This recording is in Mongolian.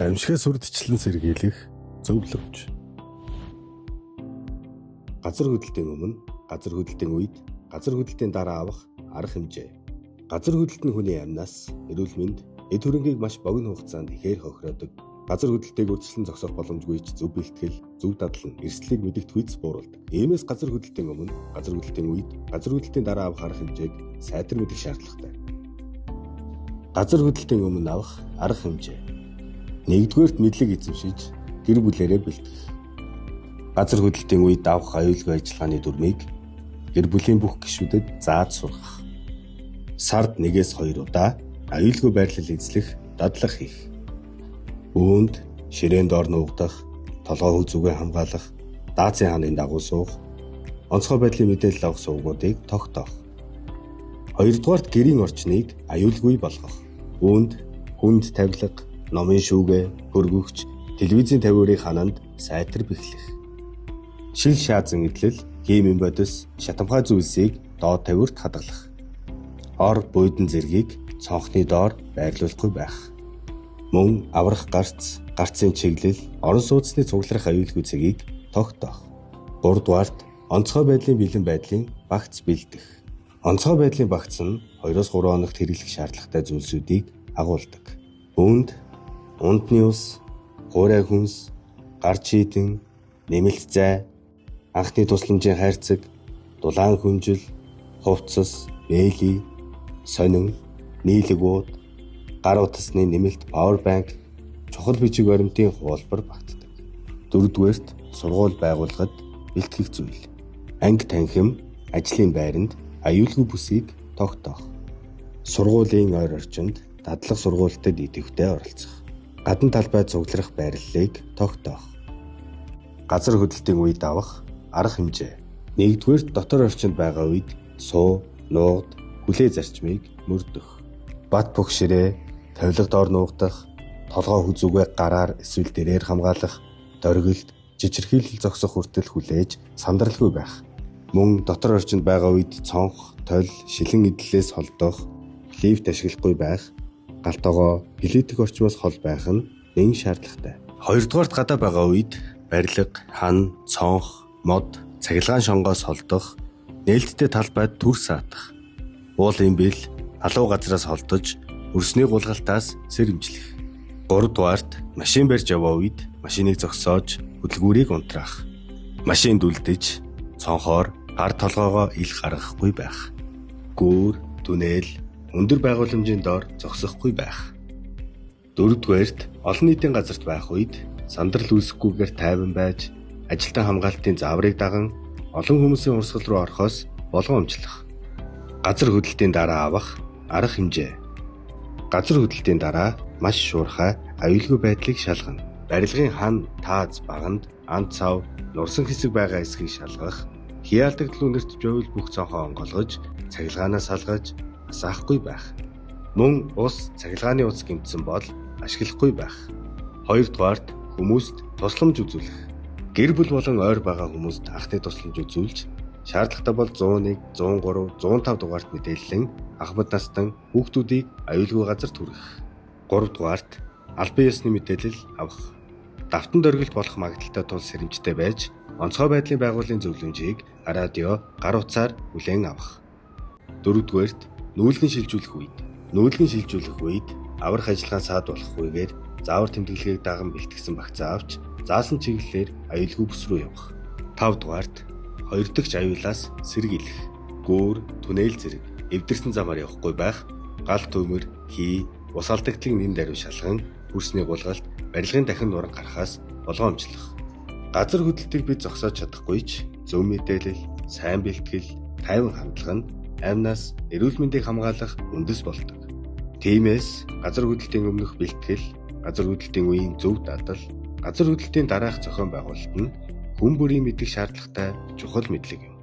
Гамшигаас үрдчлэн сэргийлэх зөвлөмж. Газар хөдлөлтийн өмнө, газар хөдлөлтийн үед, газар хөдлөлтийн дараа авах арга хэмжээ. Газар хөдлөлт нь хүний амнаас, эрүүл мэнд, эд хөрөнгийг маш богино хугацаанд ихээр хохироодог. Газар хөдлөлтийг үрдчлэн зогсоох боломжгүй ч зөв бэлтгэл, зөв дадал нь эрсдлийг мэдэгдэхүйц бууруулдаг. Иймээс газар хөдлөлтийн өмнө, газар хөдлөлтийн үед, газар хөдлөлтийн дараа авах арга хэмжээг сайтар мэдэх шаардлагатай. Газар хөдлөлтийн өмнө авах арга хэмжээ. Нэгдүгээрт мэдлэг эзэмшиж, гэр бүлээрээ бэлтгэх. Газар хөдлөлтийн үед авах аюулгүй ажиллагааны дүрмийг гэр бүлийн бүх гишүүдэд зааж сургах. Сард 1-2 удаа аюулгүй байрлал эзлэх дадлага хийх. Үүнд ширээн доор нуугдах, толгой зүгээ хамгаалах, даацын хааны дагуу суух, онцгой байдлын мэдээлэл авах сувгуудыг тогтоох. Хоёрдугаарт гэрийн орчныг аюулгүй болгох. Үүнд хүнд тавилга, номын шүүгээ, хөргөгч, телевизийн тавиурыг хананд сайтар бэхлэх. Шил шаазан эдлэл, химийн бодис, шатамхай зүйлсийг доод тавиурт хадгалах. Ор буйдан зэргийг цонхны доор байрлуулахгүй байх. Мөн аврах гарц, гарцын чиглэл, орон сууцны цугларах аюулгүй цэгийг тогтоох. Гуравдугаарт онцгой байдлын бэлэн байдлын багц бэлдэх. Онцгой байдлын багц нь 2-3 хоногт хэрэглэх шаардлагатай зүйлсүүдийг агуулдаг. Үүнд ундны ус, хуурай хүнс, гар чийдэн, нэмэлт зай, анхны тусламжийн хайрцаг, дулаан хүнжил, хувцас, бэли, сонин, нийлэг ууд, гар утасны нэмэлт power bank, чухал бичиг баримтын хуулбар багтдаг. Дөрөвдүгээрт сургууль байгууллагад бэлтгэх зүйл. Анги танхим, ажлын байранд аюулгүй бүсийг тогтоох. Сургуулийн ойр орчинд дадлага сургуультад идэвхтэй оролцох. Гадна талбай цугларах байрлалыг тогтоох. Газар хөдлөлтийн үед авах арга хэмжээ. Нэгдүгээрт дотор орчинд байгаа үед суу, нуугд, хүлээ зарчмыг мөрдөх. Бат бөх ширээ, тавилга доор нуугдах, толгой хүзүүгээ гараар эсвэл дэрээр хамгаалах, дөргөлт, жижигхийлэл зогсох хүртэл хүлээж сандралгүй байх. Мөн дотор орчинд байгаа үед цонх, толь, шилэн эдлэлээс холдох, лифт ашиглахгүй байх, гал тогоо, плитик орчмоос хол байх нь нэн шаардлагатай. Хоёрдугаарт гадаа байгаа үед барилга, хан, цонх, мод, цахилгаан шонгоос холдох, нээлттэй талбайд түр саатах, уулын бэл, алуу газраас холдож, өрсний гулгалтаас сэрэмжлэх. Гуравдугаарт машин барьж яваа үед машиныг зогсоож, хөдөлгүүрийг унтраах. Машинд үлдэж, цонхоор гар толгоогоо ил гаргахгүй байх. Гүүр, түнэл, өндөр байгууламжийн доор зогсохгүй байх. Дөрөвдүгээрт олон нийтийн газарт байх үед сандрал үүсэхгүйгээр тайван байж, ажилтан хамгаалтын зааврыг даган олон хүмүүсийн урсгал руу орохоос болгоомжлох. Газар хөдлөлтийн дараа авах арга хэмжээ. Газар хөдлөлтийн дараа маш шуурхай аюулгүй байдлыг шалгана. Барилгын хан, тааз, баганд, ан цав, нурсан хэсэг байгаа хэсгийг шалгах, хяалдагдлуу нэрт байвал бүх цонхоо онгойлгож, цахилгаанаас салгаж, асаахгүй байх. Мөн ус, цахилгааны утас гэмтсэн бол ашиглахгүй байх. Хоёрдугаарт хүмүүст тусламж үзүүлэх. Гэр бүл болон ойр байгаа хүмүүст анхны тусламж үзүүлж, шаардлагатай бол 101, 103, 105 дугаарт мэдээллэн ахмад настан хүүхдүүдийг аюулгүй газарт хүргэх. Гуравдугаарт албан ёсны мэдээлэл авах. Давтан дөргөлт болох магадлалтай тул сэрэмжтэй байж, онцгой байдлын байгууллагын зөвлөмжийг радио, гар утсаар хүлээн авах. Дөрөвдүгээрт нүүлгэн шилжүүлэх үед. Нүүлгэн шилжүүлэх үед аврах ажиллагаа саад болохгүйгээр заавар тэмдэглэгийг даган бэлтгэсэн багцаа авч заасан чиглэлээр аюулгүй бүс рүү явах. Тавдугаарт хоёр дахь аюулаас сэргийлэх. Гүүр, түнэл зэрэг эвдэрсэн замаар явахгүй байх, гал төмөр, хий, ус алдагдлын нэн даруй шалган, хөрсний гулгалт, барилгын дахин нуран гарахаас болгоомжлох. Газар хөдлөлтийг бид зогсоож чадахгүй ч зөв мэдээлэл, сайн бэлтгэл, тайван хандлага нь амнаас эрүүл мэндийг хамгаалах үндэс болдог. Тиймээс газар хөдлөлтийн өмнөх бэлтгэл, газар хөдлөлтийн үеийн зөв дадал, газар хөдлөлтийн дараах зохион байгуулалт нь хүн бүрийн мэдэх шаардлагатай чухал мэдлэг юм.